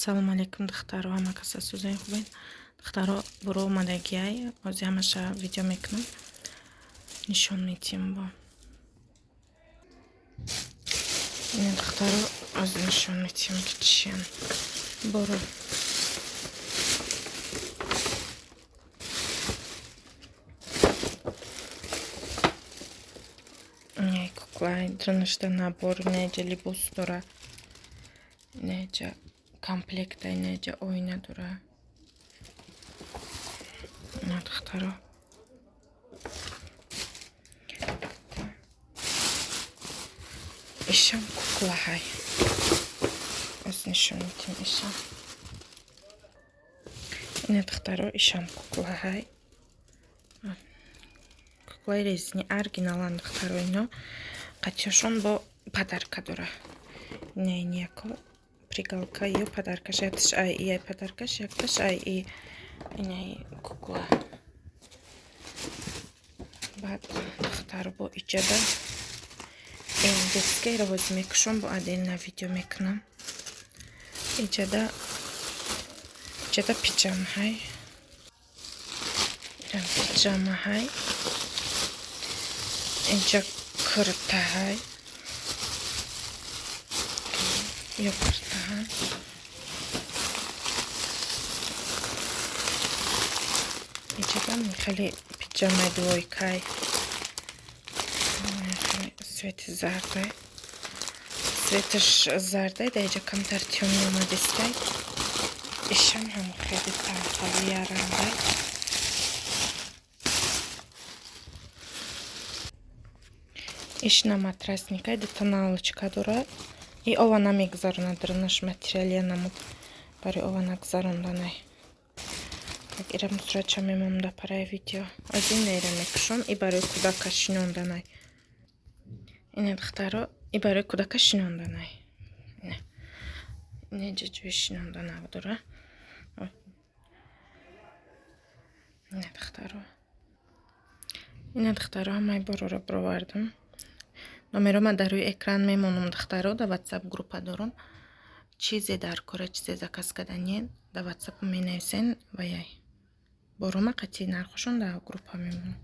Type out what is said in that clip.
Ассалому алайкум, духтаро, ҳама каса сӯзои хубед. Духтаро, буро омадагиай, ҳозир ҳамаша видео мекунам, нишон медиҳем бо. Ина, духтаро, ҳозир нишон медиҳем, ки чиян боро. Кукла дранашта набор, инаҷа либос дора, инаҷа комплекта, инаҷа оина дора. Ина, духтаро, ишам куклаҳай, аз нишон медиҳем ишам. Ина, духтаро, ишам куклаҳай, куклаи резини оригиналан, духтаро. Ино қатиёшон бо подарка дора. Ина, иняко приколка ё подаркаш, якташ ай ияй подаркаш, якташ ай и инаи кукла. Баъд, духтаро, бо иҷада ин детскийро ҳозир мекушам, бо отдельно видео мекунам. Иҷада пиҷамаҳай, пиҷамаҳай, инҷа куртаҳай ё куртаҳа. Иҷада хеле пиҷамаи двойкай, цвети зардай, цветаш зардай, дар иҷа камтар тёмный омадистай. Ишам ҳам хеле танхали рангай. Иш на матрасникай, дута наволочка дора. И ова намегузаронад, дарунаш материалия намуд, барои ова нагузаронданай. Так, ира мусрача мемонам дар параи видео. Аз ин ира мекушам. И барои кӯдака шинонданай. Ина, духтаро, и барои кӯдака шинонданай. Ина, иҷа ҷои шинонданак дора. Ина, духтаро, ина, духтаро, ҳамаи бороро бировардам. Номерома дар рӯи экран мемонам, духтаро, дар Ватсап группа дорам. Чизе дар кора, чизе заказ каданед, дар Ватсап менависен ва яй борома қатъи нархошон дар группа мемонам.